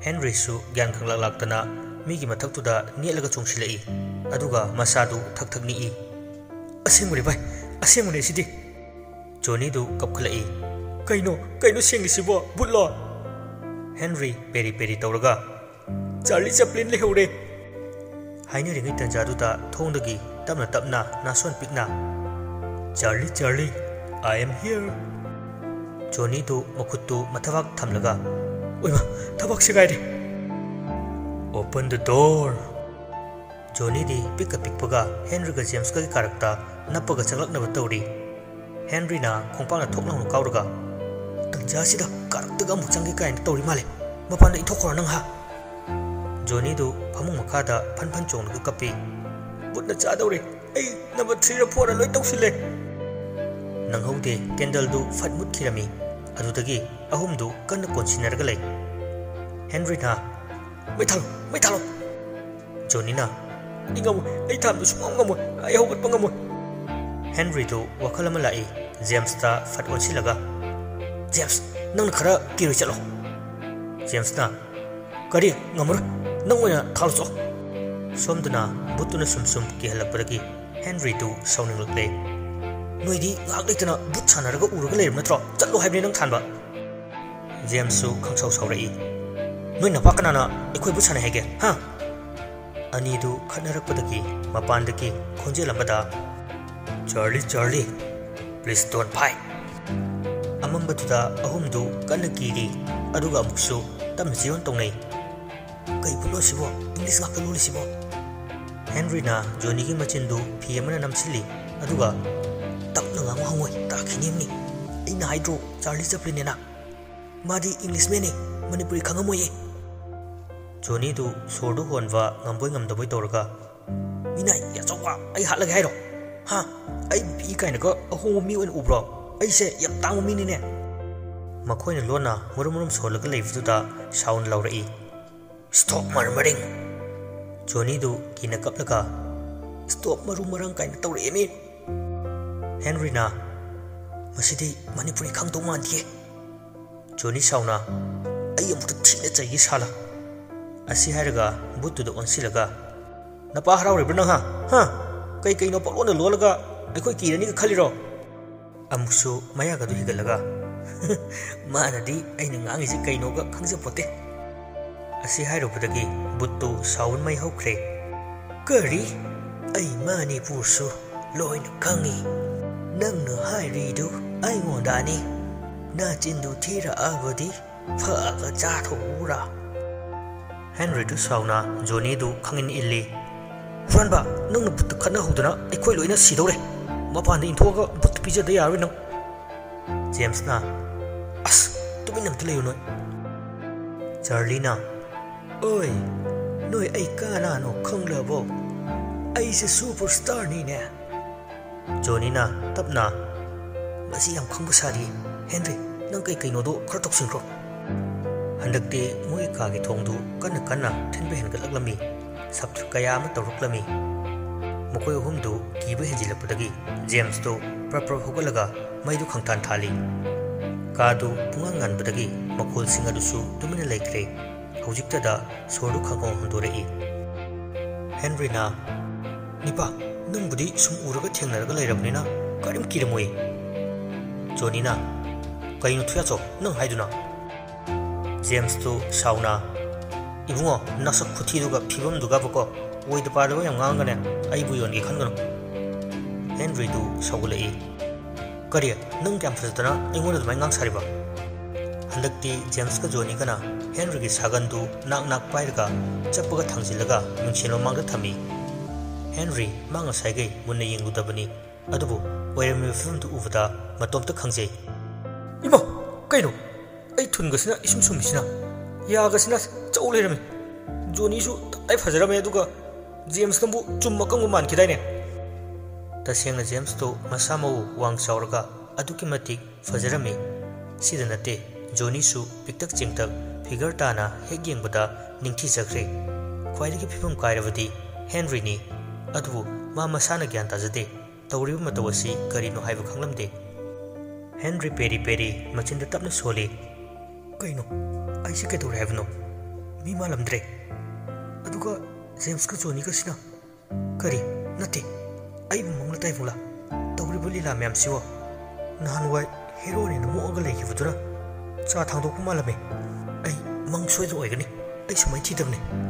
ꯍꯦꯟꯔꯤꯁꯨ ꯒ꯭ꯌꯥꯟ ꯈꯪꯂꯥꯛ ꯂꯥꯛꯇꯅ ꯃꯤꯒꯤ ꯃꯊꯛꯇꯨꯗ ꯅꯦꯠꯂꯒ ꯆꯣꯡꯁꯤꯜꯂꯛꯏ꯫ ꯑꯗꯨꯒ ꯃꯁꯥꯗꯨ ꯊꯛ ꯊꯛ ꯅꯤꯛꯏ꯫ "ꯑꯁꯦꯡꯕꯅꯦ ꯚꯥꯏ, ꯑꯁꯦꯡꯕꯅꯦ ꯁꯤꯗꯤ!" ꯖꯣꯅꯤꯗꯨ ꯀꯞꯈꯠꯂꯛꯏ꯫ "ꯀꯩꯅꯣ, ꯀꯩꯅꯣ ꯁꯦꯡꯉꯤꯁꯤꯕꯣ? ꯚꯨꯠꯂꯣ?" ꯍꯦꯟꯔꯤ ꯄꯦꯔꯤ ꯄꯦꯔꯤ ꯇꯧꯔꯒ, "ꯆꯥꯔꯂꯤ ꯆꯦꯄ꯭ꯂꯤꯟ ꯂꯩꯍꯧꯔꯦ!" ꯍꯥꯏꯅꯔꯤꯉꯩ ꯇꯟꯖꯥꯗꯨꯗ ꯊꯣꯡꯗꯒꯤ ꯇꯞꯅ ꯇꯞꯅ ꯅꯥꯁꯣꯟ ꯄꯤꯛꯅ, "Charlie, Charlie, I am here!" ꯖꯣꯅꯤꯗꯨ ꯃꯈꯨꯠꯇꯨ ꯃꯊꯕꯥꯛ ꯊꯝꯂꯒ, "ꯑꯣꯏꯃ, ꯊꯕꯥꯛꯁꯦ ꯀꯥꯏꯔꯦ!" "Open the door!" ꯖꯣꯅꯤꯗꯤ ꯄꯤꯛꯀ ꯄꯤꯛꯄꯒ ꯍꯦꯟꯔꯤꯒ ꯖꯦꯝꯁꯀꯒꯤ ꯀꯥꯔꯛꯇ ꯅꯞꯄꯒ ꯆꯪꯂꯛꯅꯕ ꯇꯧꯔꯤ꯫ ꯍꯦꯟꯔꯤꯅ ꯈꯣꯡꯄꯥꯛꯅ ꯊꯣꯛ ꯂꯥꯎꯅ ꯀꯥꯎꯔꯒ, "ꯇꯟꯖꯥꯁꯤꯗ ꯀꯥꯔꯛꯇꯒ ꯑꯃꯨꯛ ꯆꯪꯒꯦ ꯀꯥꯏꯅ ꯇꯧꯔꯤ ꯃꯥꯜꯂꯦ꯫ ꯃꯄꯥꯟꯗ ꯏꯟꯊꯣꯛꯈ꯭ꯔꯣ ꯅꯪ ꯍꯥ!" ꯖꯣꯅꯤꯗꯨ ꯐꯃꯨꯡ ꯃꯈꯥꯗ ꯐꯟ ꯐꯟ ꯆꯣꯡꯂꯒ ꯀꯞꯄꯤ꯫ "ꯕꯨꯠꯅ ꯆꯥꯗꯧꯔꯦ꯫ ꯑꯩ ꯅꯝꯕꯔ ꯊ꯭ꯔꯤꯔ ꯐꯣꯔꯔ ꯂꯣꯏ ꯇꯧꯁꯤꯜꯂꯦ!" ꯅꯪꯍꯧꯗꯦ, ꯀꯦꯟꯗꯜꯗꯨ ꯐꯠ ꯃꯨꯠꯈꯤꯔꯝꯃꯤ꯫ ꯑꯗꯨꯗꯒꯤ ꯑꯍꯨꯝꯗꯨ ꯀꯟꯅ ꯀꯣꯟꯁꯤꯟꯅꯔꯒ ꯂꯩ꯫ ꯍꯦꯟꯔꯤꯅ, "ꯃꯩ ꯊꯥꯜꯂꯣ, ꯃꯩ ꯊꯥꯜꯂꯣ!" ꯖꯣꯅꯤꯅ, "ꯑꯩ ꯉꯝꯃꯣꯏ, ꯑꯩ ꯊꯥꯟꯕ ꯁꯨꯡꯉꯝ ꯉꯝꯃꯣꯏ, ꯑꯩ ꯍꯧꯒꯠꯄ ꯉꯝꯃꯣꯏ!" ꯍꯦꯟꯔꯤꯗꯨ ꯋꯥꯈꯜ ꯑꯃ ꯂꯥꯛꯏ꯫ ꯖꯦꯝꯁꯇ ꯐꯠ ꯑꯣꯟꯁꯤꯜꯂꯒ, "ꯖꯦꯝꯁ, ꯅꯪꯅ ꯈꯔ ꯀꯤꯔꯣꯏ ꯆꯠꯂꯣ!" ꯖꯦꯝꯁꯅ, "ꯀꯔꯤ? ꯉꯝꯃꯔꯣꯏ! ꯅꯪ ꯑꯣꯏꯅ ꯊꯥꯜꯂꯨ ꯆꯣ!" ꯁꯣꯝꯗꯅ ꯕꯨꯠꯇꯨꯅ ꯁꯨꯝ ꯁꯨꯝ ꯀꯤꯍꯜꯂꯛꯄꯗꯒꯤ ꯍꯦꯟꯔꯤꯗꯨ ꯁꯥꯎꯅꯤꯡꯂꯛꯂꯦ꯫ "ꯅꯣꯏꯗꯤ ꯉꯥꯏꯍꯥꯛ ꯂꯩꯇꯅ ꯕꯨꯠ ꯁꯥꯟꯅꯔꯒ ꯎꯔꯒ ꯂꯩꯔꯕ ꯅꯠꯇ꯭ꯔꯣ? ꯆꯠꯂꯣ ꯍꯥꯏꯕꯅꯤ ꯅꯪ ꯊꯥꯟꯕ!" ꯖꯦꯝꯁꯁꯨ ꯈꯪꯁꯥꯎ ꯁꯥꯎꯔꯛꯏ꯫ "ꯅꯣꯏ ꯅꯄꯥ ꯀꯅꯥꯅ ꯑꯩꯈꯣꯏ ꯕꯨꯠ ꯁꯥꯟꯅꯩ ꯍꯥꯏꯒꯦ, ꯍꯥ?" ꯑꯅꯤꯗꯨ ꯈꯠꯅꯔꯛꯄꯗꯒꯤ ꯃꯄꯥꯟꯗꯒꯤ ꯈꯣꯟꯖꯦꯜ ꯑꯃꯗ, "Charlie, Charlie, please don't fight!" ꯑꯃꯝꯕꯗꯨꯗ ꯑꯍꯨꯝꯗꯨ ꯀꯟꯅ ꯀꯤꯔꯤ, ꯑꯗꯨꯒ ꯑꯃꯨꯛꯁꯨ ꯇꯞꯅ ꯆꯤꯔꯣꯟ ꯇꯧꯅꯩ꯫ "ꯀꯩ ꯕꯨꯠꯅꯣ ꯁꯤꯕꯣ? ꯏꯪꯂꯤꯁ ꯉꯥꯛꯇ ꯂꯣꯜꯂꯤꯁꯤꯕꯣ?" ꯍꯦꯟꯔꯤꯅ ꯖꯣꯅꯤꯒꯤ ꯃꯆꯤꯟꯗꯨ ꯐꯤ ꯑꯃꯅ ꯅꯝꯁꯤꯜꯂꯤ, ꯑꯗꯨꯒ, "ꯇꯞꯅ ꯉꯥꯡꯉꯨ ꯍꯪꯉꯣꯏ, ꯇꯥꯈꯤꯅꯤꯝꯅꯤ꯫ ꯑꯩꯅ ꯍꯥꯏꯗ꯭ꯔꯣ, ꯆꯥꯔꯂꯤ ꯆꯦꯄ꯭ꯂꯤꯟꯅꯦꯅ? ꯃꯥꯗꯤ ꯏꯪꯂꯤꯁꯃꯦꯟꯅꯦ, ꯃꯅꯤꯄꯨꯔꯤ ꯈꯪꯉꯝꯃꯣꯏꯌꯦ!" ꯖꯣꯅꯤꯗꯨ ꯁꯣꯔꯗꯨ ꯍꯣꯟꯕ ꯉꯝꯕꯣꯏ ꯉꯝꯗꯕꯣꯏ ꯇꯧꯔꯒ, "ꯃꯤꯅꯥꯏ ꯑꯆꯧꯕ, ꯑꯩ ꯍꯥꯠꯂꯒꯦ ꯍꯥꯏꯔꯣ? ꯍꯥ? ꯑꯩ ꯚꯤ ꯄꯤ ꯀꯥꯏꯅꯒ ꯑꯍꯣꯡꯕ ꯃꯤ ꯑꯣꯏꯅ ꯎꯕ꯭ꯔꯣ? ꯑꯩꯁꯦ ꯌꯥꯝ ꯇꯥꯡꯕ ꯃꯤꯅꯤꯅꯦ!" ꯃꯈꯣꯏꯅ ꯂꯣꯟꯅ ꯃꯔꯨꯝ ꯃꯔꯨꯝ ꯁꯣꯜꯂꯒ ꯂꯩꯕꯗꯨꯗ ꯁꯥꯎꯟ ꯂꯥꯎꯔꯛꯏ꯫ "Stop murmuring!" ꯖꯣꯅꯤꯗꯨ ꯀꯤꯅ ꯀꯞꯂꯒ, "Stop ꯃꯔꯨ ꯃꯔꯥꯡ ꯀꯥꯏꯅ ꯇꯧꯔꯛꯑꯦꯃꯤ!" ꯍꯦꯟꯔꯤꯅ, "ꯃꯁꯤꯗꯤ ꯃꯅꯤꯄꯨꯔꯤ ꯈꯪꯗꯧ ꯃꯥꯟꯗꯤꯌꯦ꯫ ꯖꯣꯅꯤ ꯁꯥꯎꯅ, ꯑꯩ ꯑꯃꯨꯛꯇ ꯊꯤꯅ ꯆꯩꯒꯦ ꯁꯥꯂꯥ"꯫ ꯑꯁꯤ ꯍꯥꯏꯔꯒ ꯕꯨꯠꯇꯨꯗ ꯑꯣꯟꯁꯤꯜꯂꯒ, "ꯅꯄꯥ ꯍꯔꯥꯎꯔꯤꯕ꯭ꯔꯥ ꯅꯪ, ꯍꯥ? ꯍꯥ? ꯀꯩ ꯀꯩꯅꯣ ꯄꯛꯂꯣꯟꯗ ꯂꯣꯜꯂꯒ ꯑꯩꯈꯣꯏ ꯀꯤꯔꯅꯤꯒ ꯈꯜꯂꯤꯔꯣ?" ꯑꯃꯨꯛꯁꯨ ꯃꯌꯥꯒꯗꯨ ꯍꯤꯒꯠꯂꯒ, "ꯃꯥꯅꯗꯤ ꯑꯩꯅ ꯉꯥꯡꯉꯤꯁꯤ ꯀꯩꯅꯣꯒ ꯈꯪꯖꯄꯣꯠꯇꯦ"꯫ ꯑꯁꯤ ꯍꯥꯏꯔꯨꯕꯗꯒꯤ ꯕꯨꯠꯇꯨ ꯁꯥꯎꯟ ꯃꯩ ꯍꯧꯈ꯭ꯔꯦ꯫ "ꯀꯔꯤ? ꯑꯩ ꯃꯅꯤꯄꯨꯔꯁꯨ ꯂꯣꯏꯅ ꯈꯪꯉꯤ꯫ ꯅꯪꯅ ꯍꯥꯏꯔꯤꯗꯨ ꯑꯩꯉꯣꯟꯗꯅꯤ꯫ ꯅꯆꯤꯟꯗꯨ ꯊꯤꯔꯛꯑꯕꯗꯤ ꯐꯛꯑꯒ ꯆꯥꯊꯣꯛꯎꯔꯥ?" ꯍꯦꯟꯔꯤꯗꯨ ꯁꯥꯎꯅ ꯖꯣꯅꯤꯗꯨ ꯈꯪꯏꯟ ꯏꯜꯂꯤ꯫ "ꯍꯨꯔꯥꯟꯕ, ꯅꯪꯅ ꯕꯨꯠꯇ ꯈꯠꯅꯍꯧꯗꯅ ꯑꯩꯈꯣꯏ ꯂꯣꯏꯅ ꯁꯤꯗꯧꯔꯦ꯫ ꯃꯄꯥꯟꯗ ꯏꯟꯊꯣꯛꯑꯒ ꯕꯨꯠꯇ ꯄꯤꯖꯗ ꯌꯥꯔꯣꯏ ꯅꯪ"꯫ ꯖꯦꯝꯁꯅ, "ꯑꯁ, ꯇꯨꯃꯤꯟꯅ ꯑꯝꯇ ꯂꯩꯌꯨ ꯅꯣꯏ"꯫ ꯆꯥꯔꯂꯤꯅ, "ꯑꯣꯏ, ꯅꯣꯏ ꯑꯩ ꯀꯅꯥꯅꯣ ꯈꯪꯂꯕꯣ? ꯑꯩꯁꯦ ꯁꯨꯄꯔ ꯁ꯭ꯇꯥꯔꯅꯤꯅꯦ"꯫ ꯖꯣꯅꯤꯅ ꯇꯞꯅ, "ꯃꯁꯤ ꯌꯥꯝ ꯈꯪꯕ ꯁꯥꯔꯤ꯫ ꯍꯦꯟꯔꯤ, ꯅꯪ ꯀꯩ ꯀꯩꯅꯣꯗꯣ ꯈꯔ ꯇꯧꯁꯤꯟꯈ꯭ꯔꯣ"꯫ ꯍꯟꯗꯛꯇꯤ ꯃꯣꯏ ꯀꯥꯒꯤ ꯊꯣꯡꯗꯨ ꯀꯟꯅ ꯀꯟꯅ ꯊꯤꯟꯕ ꯍꯦꯟꯒꯠꯂꯛꯂꯝꯃꯤ꯫ ꯁꯞꯇ꯭ꯔ ꯀꯌꯥ ꯑꯃ ꯇꯧꯔꯛꯂꯝꯃꯤ꯫ ꯃꯈꯣꯏ ꯑꯍꯨꯝꯗꯨ ꯀꯤꯕ ꯍꯦꯟꯖꯤꯜꯂꯛꯄꯗꯒꯤ ꯖꯦꯝꯁꯇꯨ ꯄ꯭ꯔꯞ ꯄ꯭ꯔꯞ ꯍꯧꯒꯠꯂꯒ ꯃꯩꯗꯨ ꯈꯪꯊꯥꯟ ꯊꯥꯜꯂꯤ꯫ ꯀꯥꯗꯨ ꯄꯨꯡꯉꯥꯟ ꯉꯥꯟꯕꯗꯒꯤ ꯃꯈꯣꯜꯁꯤꯡ ꯑꯗꯨꯁꯨ ꯇꯨꯃꯤꯟꯅ ꯂꯩꯈ꯭ꯔꯦ꯫ ꯍꯧꯖꯤꯛꯇꯗ ꯁꯣꯔꯗꯨ ꯈꯪꯍꯧ ꯍꯣꯟꯗꯣꯔꯛꯏ꯫ ꯍꯦꯟꯔꯤꯅ, "ꯅꯤꯄꯥ, ꯅꯪꯕꯨꯗꯤ ꯁꯨꯝ ꯎꯔꯒ ꯊꯦꯡꯅꯔꯒ ꯂꯩꯔꯕꯅꯤꯅ ꯀꯔꯤꯝ ꯀꯤꯔꯝꯃꯣꯏ"꯫ ꯖꯣꯅꯤꯅ, "ꯀꯩꯅꯣ ꯊꯨꯌꯥꯆꯧ ꯅꯪ ꯍꯥꯏꯗꯨꯅ?" ꯖꯦꯝꯁꯇꯨ ꯁꯥꯎꯅ, "ꯏꯕꯨꯡꯉꯣ, ꯅꯁꯛ ꯈꯨꯊꯤꯗꯨꯒ ꯐꯤꯕꯝꯗꯨꯒꯕꯀꯣ, ꯑꯣꯏꯗ ꯄꯥꯗꯕ ꯌꯥꯝ ꯉꯥꯡꯉꯒꯅꯦ ꯑꯩꯕꯨ ꯌꯣꯟꯒꯦ ꯈꯟꯒꯅꯨ"꯫ ꯍꯦꯟꯔꯤꯗꯨ ꯁꯧꯒꯠꯂꯛꯏ꯫ "ꯀꯔꯤ? ꯅꯪ ꯀꯌꯥꯝ ꯐꯖꯗꯅ ꯑꯩꯉꯣꯟꯗ ꯑꯗꯨꯃꯥꯏꯅ ꯉꯥꯡ ꯁꯥꯔꯤꯕ?" ꯍꯟꯗꯛꯇꯤ ꯖꯦꯝꯁꯀ ꯖꯣꯅꯤꯒꯅ ꯍꯦꯟꯔꯤꯒꯤ ꯁꯥꯒꯟꯗꯨ ꯅꯥꯛ ꯅꯥꯛ ꯄꯥꯏꯔꯒ ꯆꯞꯄꯒ ꯊꯥꯡꯖꯤꯜꯂꯒ ꯃꯤꯡꯁꯦꯜ ꯃꯃꯥꯡꯗ ꯊꯝꯃꯤ꯫ ꯍꯦꯟꯔꯤ ꯃꯥ ꯉꯁꯥꯏꯈꯩ ꯃꯨꯟꯅ ꯌꯦꯡꯂꯨꯗꯕꯅꯤ, ꯑꯗꯨꯕꯨ ꯑꯣꯏꯔꯝꯃꯤꯕ ꯐꯤꯕꯝꯗꯨ ꯎꯕꯗ ꯃꯇꯣꯝꯇ ꯈꯪꯖꯩ꯫ "ꯏꯃꯥ! ꯀꯩꯅꯣ? ꯑꯩ ꯊꯨꯟꯒꯁꯤꯅ ꯏꯁꯨꯝ ꯁꯨꯝꯃꯤꯁꯤꯅ? ꯌꯥꯒꯁꯤꯅ ꯆꯧ ꯂꯩꯔꯝꯃꯤ꯫ ꯖꯣꯅꯤꯁꯨ ꯇꯞꯇꯥꯏ ꯐꯖꯔꯝꯃꯦ, ꯑꯗꯨꯒ ꯖꯦꯝꯁꯅꯕꯨ ꯆꯨꯝ ꯑꯀꯪꯕ ꯃꯥꯟꯈꯤꯗꯥꯏꯅꯦ?" ꯇꯁꯦꯡꯅ ꯖꯦꯝꯁꯇꯨ ꯃꯁꯥ ꯃꯎ ꯋꯥꯡ ꯆꯥꯎꯔꯒ ꯑꯗꯨꯛꯀꯤ ꯃꯇꯤꯛ ꯐꯖꯔꯝꯃꯤ꯫ ꯁꯤꯗ ꯅꯠꯇꯦ, ꯖꯣꯅꯤꯁꯨ ꯄꯤꯛꯇꯛ ꯆꯦꯡꯇꯛ ꯐꯤꯒꯔ ꯇꯥꯅ ꯍꯦꯛ ꯌꯦꯡꯕꯗ ꯅꯤꯡꯊꯤꯖꯈ꯭ꯔꯦ꯫ ꯈ꯭ꯋꯥꯏꯗꯒꯤ ꯐꯤꯕꯝ ꯀꯥꯏꯔꯕꯗꯤ ꯍꯦꯟꯔꯤꯅꯤ꯫ ꯑꯗꯨꯕꯨ ꯃꯥ ꯃꯁꯥꯅ ꯒ꯭ꯌꯥꯟ ꯇꯥꯖꯗꯦ꯫ ꯇꯧꯔꯤꯕ ꯃꯇꯧ ꯑꯁꯤ ꯀꯔꯤꯅꯣ ꯍꯥꯏꯕ ꯈꯪꯂꯝꯗꯦ꯫ ꯍꯦꯟꯔꯤ ꯄꯦꯔꯤ ꯄꯦꯔꯤ ꯃꯆꯤꯟꯗ ꯇꯞꯅ ꯁꯣꯜꯂꯤ꯫ "ꯀꯩꯅꯣ? ꯑꯩꯁꯦ ꯀꯩꯗꯧꯔꯦ ꯍꯥꯏꯕꯅꯣ? ꯃꯤ ꯃꯥꯜꯂꯝꯗ꯭ꯔꯦ꯫ ꯑꯗꯨꯒ ꯖꯦꯝꯁꯀ ꯖꯣꯅꯤꯒꯁꯤꯅ ꯀꯔꯤ? ꯅꯠꯇꯦ, ꯑꯩꯕꯨ ꯃꯪꯂ ꯇꯥꯏꯕꯪꯂ ꯇꯧꯔꯤꯕ ꯂꯤꯂꯥ ꯃꯌꯥꯝꯁꯤꯕꯣ? ꯅꯍꯥꯟꯋꯥꯏ ꯍꯦꯔꯣꯅꯦꯅ ꯃꯣꯛꯑꯒ ꯂꯩꯈꯤꯕꯗꯨꯅ ꯆꯥ ꯊꯥꯡꯗꯣꯛꯄ ꯃꯥꯜꯂꯝꯃꯦ꯫ ꯑꯩ ꯃꯪ ꯁꯣꯏꯗꯅ ꯑꯣꯏꯒꯅꯤ꯫ ꯑꯩ ꯁꯨꯃꯥꯏꯅ ꯊꯤꯗꯕꯅꯦ"꯫